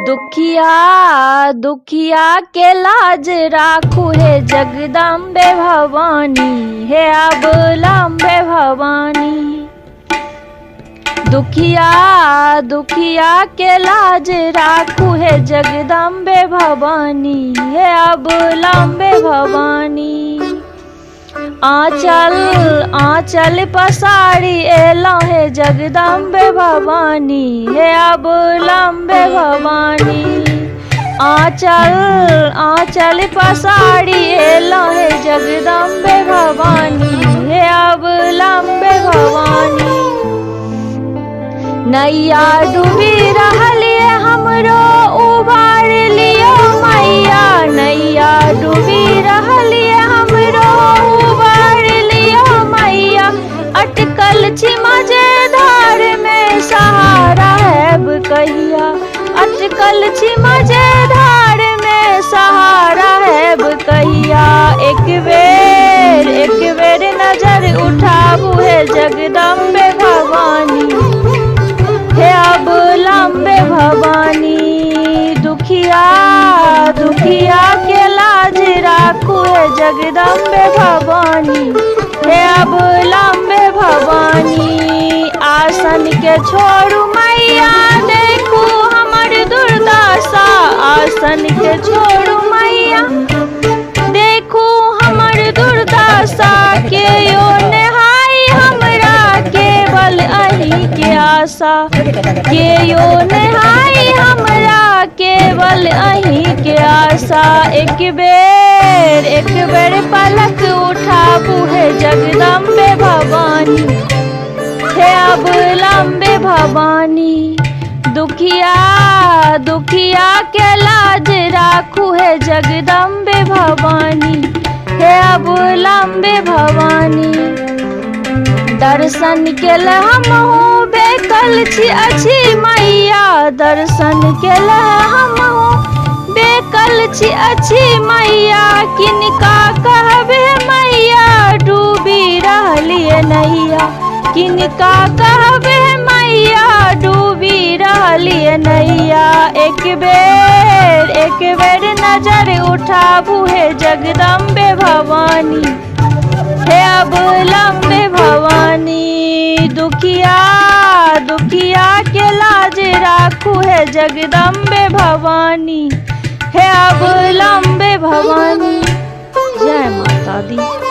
दुखिया दुखिया के लाज राखू हे जगदम्बे भवानी, हे अबलम्बे भवानी। दुखिया दुखिया के लाज राखू हे जगदम्बे भवानी, हे अबलम्बे भवानी। आँचल आँचल पसारी एलहुँ हे जगदम्बे भवानी, हे अबलम्बे भवानी। आँचल आँचल पसारी एलहुँ हे जगदम्बे भवानी, हे अबलम्बे भवानी। नैया डूबी रहल ये हमरो उबार लियो मैया, नैया डूबी रहल ये हमरो उबार लियो मैया। अटकल छी मजेधार में सहारा हैब कहिया, अटकल छी मजेधार में सहारा हैब कहिया। एक बेर नजर उठाबू हे जगदम्बे भवानी, हे अबलम्बे भवानी। दुखिया दुखिया के लाज राखू हे जगदम्बे भवानी, हे अबलम्बे भवानी। आसन के छोड़ू मैया देखू हमर दुर्दशा, आसन के छोड़ू मैया देखू हमर दुर्दशा। के यो नेहाई हमरा केवल अहीं के आशा, के यो नेहाई हमरा केवल अहीं के आशा। एक बेर पलक उठाबू हे जगदम्बे भवानी, हे अबलम्बे भवानी। दुखिया दुखिया के लाज राखू हे जगदम्बे भवानी, हे अबलम्बे भवानी। दर्शन के ले हमहूँ बेकल छी अछि मैया, दर्शन के ले हमहूँ बेकल छी अछि मैया। किनका कहबे मैया डूबी रहलियै नैया, किनका कहबे मैया डूबी रहलियै नैया। एक बेर नजर उठाबू हे जगदम्बे भवानी, हे अबलम्बे भवानी। दुखिया दुखिया के लाज राखू हे जगदम्बे भवानी, हे अबलम्बे भवानी। जय माता दी।